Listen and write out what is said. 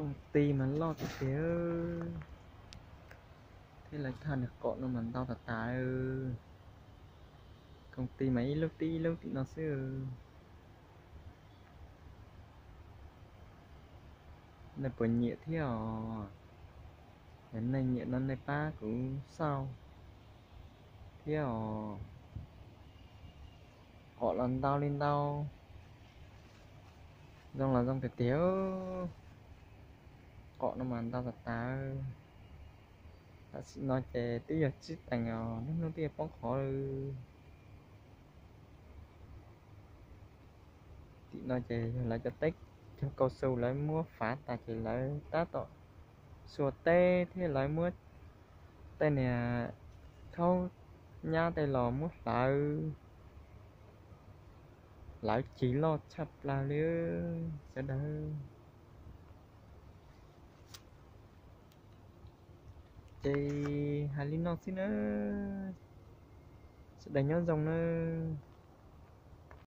Koom ti mas loj tiag tiag, thiab lawv thaj niag qom no mas ntau tas tas. Koom ti mas ib lub tib ib lub tim no xwb. Nej puas nyiam thiab os? Yog nej nyiam no nej pab kuv xauj thiab os. Qom los ntau li ntau, zoo los zoo tiag tiag. Qom no mas ntau tas tas. Tam sim no ces twb yog tsib teev os, niaj hnub twb yuav poob qhov lawm. Tim no ces yog lawv cov teb chaws kaus xus lawv muab fav tas ces lawv tab tom xuas teb thiab lawv muab tej niag khaub nyab tej los muab hlawv, hlawv cig loj tshaj plaws li sawv daws. Ces hais li no xwb nawb, sawv daws nyob zoo nawb.